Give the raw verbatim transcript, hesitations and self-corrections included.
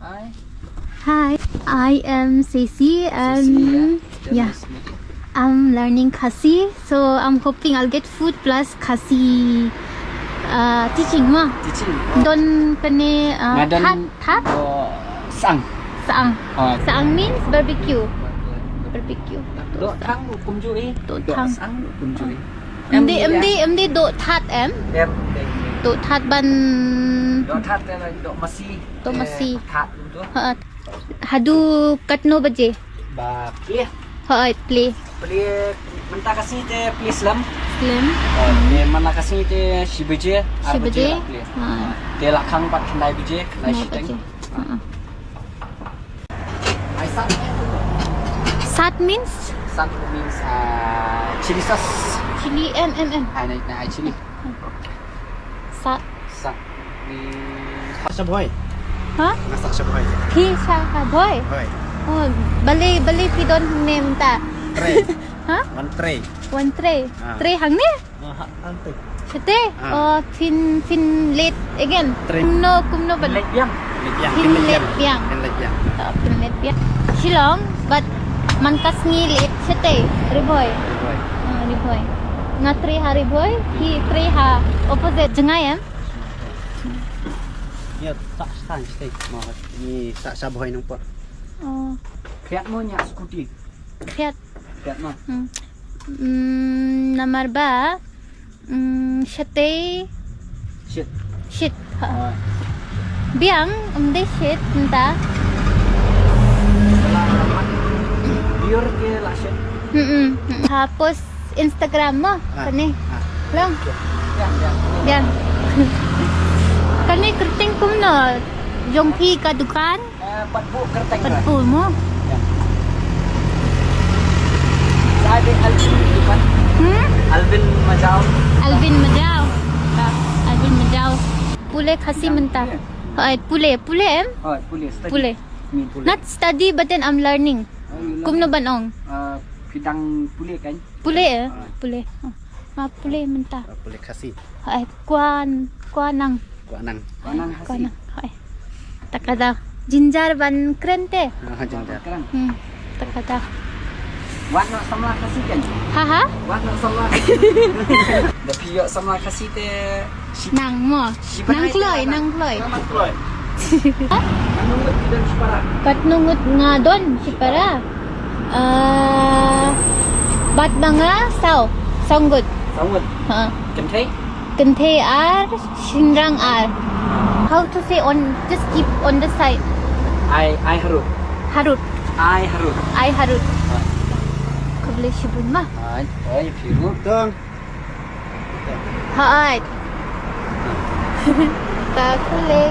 Hi, I am Ceci and yeah, I'm learning Khasi, so I'm hoping I'll get food plus Khasi uh, teaching ma. Teaching. Don kane uh, Nga don that that do sang. Saang. Ah. Saang means barbecue. Barbecue. Do thang kumjuh i. Do thang. Sang kumjuh i. Em di em di em di do that em. Em. Do that ban. Do that em do masi. Do masi. That tu. Ha. Haduh katno baje? Ba plie. Hoi, plie. Plie mynta ka sngi te plie slem. Slem. Te mynta ka sngi te shi baje. Shi baje. Te la khang pat khyndai baje, khyndai shiteng. Sat means? Sat means uh, chili sauce. Chili em em em. Ai nai nai chili. Sat. Sat means Sasha boy. Ha? Nga Sasha boy. Phi Sasha boy. Boy. Oh, bali bali phi don name ta. Tray. Ha? One tray. One tray. Ah. Tray hangne? Aha, ante. Shete? Ah. Oh, phin phin late again. Tray. Kumno kumno ban. Late biang. Late biang. Phin late biang. Phin late biang. Oh, phin late biang. Shillong, but mynta ka sngi late shete. Ri Bhoi. Ri Bhoi. Ah, Ri Bhoi. Nga trei ha Ri Bhoi, hi trei ha opposite jngai em. Ïa tak stan shete. Ma ni tak Sasha boy nang por. Oh. Khriat mo nya scooty. Khriat. Khriat mo. Hmm. Hmm, namar ba hmm, shete. Shit. Shit. Ha. Ah. Biang um de shit mynta. Bior ke la shit. Hmm. Ha post Instagram mo kane. Long. Biang. Kane kyrteng kumno? Jong phi ka dukan? Pat bu kyrteng. Pat bu mo. Jadi Alvin bukan? Hmm? Alvin Majau. Alvin Majau. Alvin Majau. Pule Khasi mynta. Hoi, pule, pule em? Hoi, pule. Pule. Not study but then I'm learning. Kumno ban ong? Pidang pule kan? Pule eh? Pule. Ma pule mynta. Pule Khasi. Hai, kuan kuanang. Kuanang. Kuanang Khasi. Hai. Takada. Jinjar ban kren te. Ah, jinjar. Hmm. Takada. Wat no samla Khasi kan? Ha ha. Wat no samla Khasi. Da phi ïoh samla Khasi te. Nang mo. Nang kloi, nang kloi. Nang kloi. Katno ngut nga don shipara? Ah, bat ba nga saw, saw ngut. Saw ngut. Ha. Kynthei? Kynthei ar, shynrang ar. How to say on, just keep on the side. Ai, ai harud. Harud. Ai harud. Ai harud. Khublei shibun ma. Ai, ai harud. Tang. Hooid. Takole.